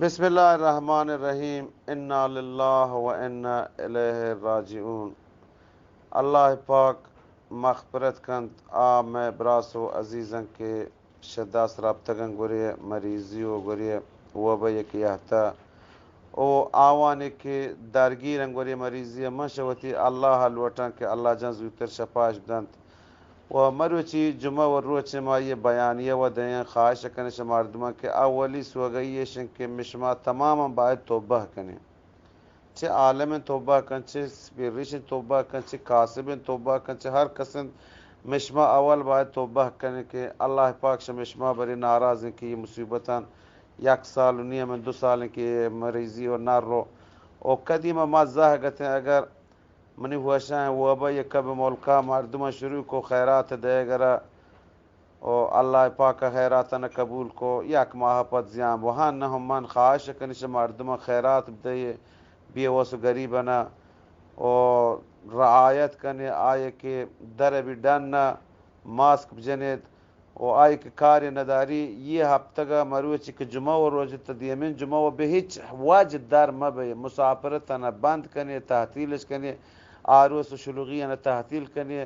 بسم اللہ الرحمن الرحیم۔ انا للہ و انا الیہ راجعون۔ اللہ پاک مغفرت کنت آ مئے براس و عزیزاں کہ شہ دست رپتگاں گورے مریضی و گورے وبا یک یہتا و آوانی کہ درگیرن گورے مریضی، من شہ وتی اللہ لوٹاں کہ اللہ جان زوتر شپاش بدنت۔ و مروچی جمعہ و روچ ما یہ بیانیہ و دیاں، خواہش کنیں شہ مردماں کہ اولی سوگئی ایشن کہ مشما تماما باید توبہ کنیں۔ چہ عالم توبہ کن، چہ سپیریش توبہ کن، چہ کاسب توبہ کن، چہ ہر کس، مشما اول باید توبہ کنیں کہ اللہ پاک شہ مشما بری ناراض ہیں کہ یہ مصیبتان یک سال و نیم، دو سال ہیں کہ یہ مریضی و نہ رو۔ و قدیم ما زہ گتیں، اگر منی ہوشاں وبا یک کب ملکا مردماں شروع کو خیرات دے گرا و اللہ پاک خیراتاں قبول کو، یک ماہ پد زیان بو۔ ہاں نہ من خواہش کنی شہ مردماں خیرات بدے، بے وس و غریبانا و رعایت کنے، آئے کہ در بی ڈن ماسک بجنید و آئی کہ کارے نداری، یہ ہفتگا مروچی کہ جمعہ و روچ تا دیمین جمعہ و بہ ہچ وجہ در مبے، مسافرتانا بند کنے، تعطیلش کنے، آروس و شلوغیانا تعطیل کنے،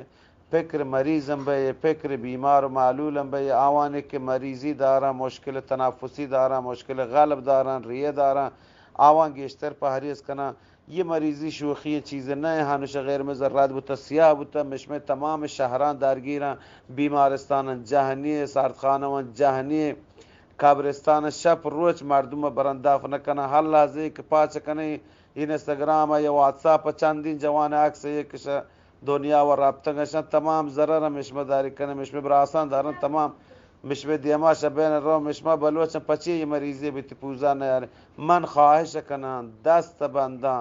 فکر مریضاں بے، فکر بیمار و معلولاں بے، آوانے کہ مریضی داراں، مشکل تنفسی داراں، مشکل قلب داراں، ریہ داراں، آواں گیشتر پہریز کناں۔ یہ مریضی شوخی چیز نہ، ہنوش غیر مضرات بوتا، سیاہ بوتا، مشمے تمام شہراں درگیراں، بیمارستاناں جہنی، سردخانہ جہنی، قبرستان شپ روچ مردم برنداف نہ کناں۔ ہر لحظے کہ پاچ کنیں انسٹاگرام یا واتساپ چندین جوان عکس یک دنیا و رپتگ اشاں، تمام ضرر ہم مشمہ داری کنیں، مشمے براساں دارن، تمام مشمے دیما شبین رو، مشمہ بلوچاں پچی یہ مریضی بیتی پوزا نیارے۔ من خواہش کناں، دست بنداں،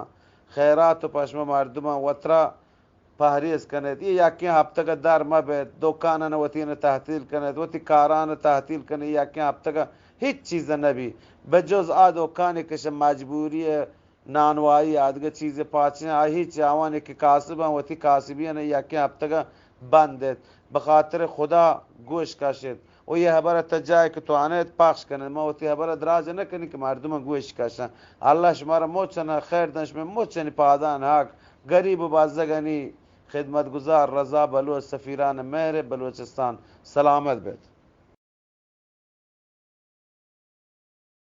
خیرات و پشمہ مردماں وترا پہریز کنیت۔ یہ یکیں ہفتگا در مبیت، دکاناں وتین تعطیل کنیت، وتی کاران تعطیل کنیت، یکیں ہفتگا ہچ چیز نبی، بجز آ دکانی کہ شہ مجبوری نانوائی آدگہ چیز پاچیں، آ ہچ آوانی کہ کاسباں وتی کاسبیاں یکیں ہفتگا بند ایت۔ بخاطر خدا گوش کشیت۔ و یہ حبر تا جائے کہ تو آنیت پخش کنیت۔ ما وتی حبر دراج نہ کنی کہ مردم گوش کشن۔ اللہ شمارا مچن خیر دن، شمے مچنی پادان حق، غریب و بزگانی خدمتگزار رضا بلوچ، سفیران مہر بلوچستان۔ سلامت بیت۔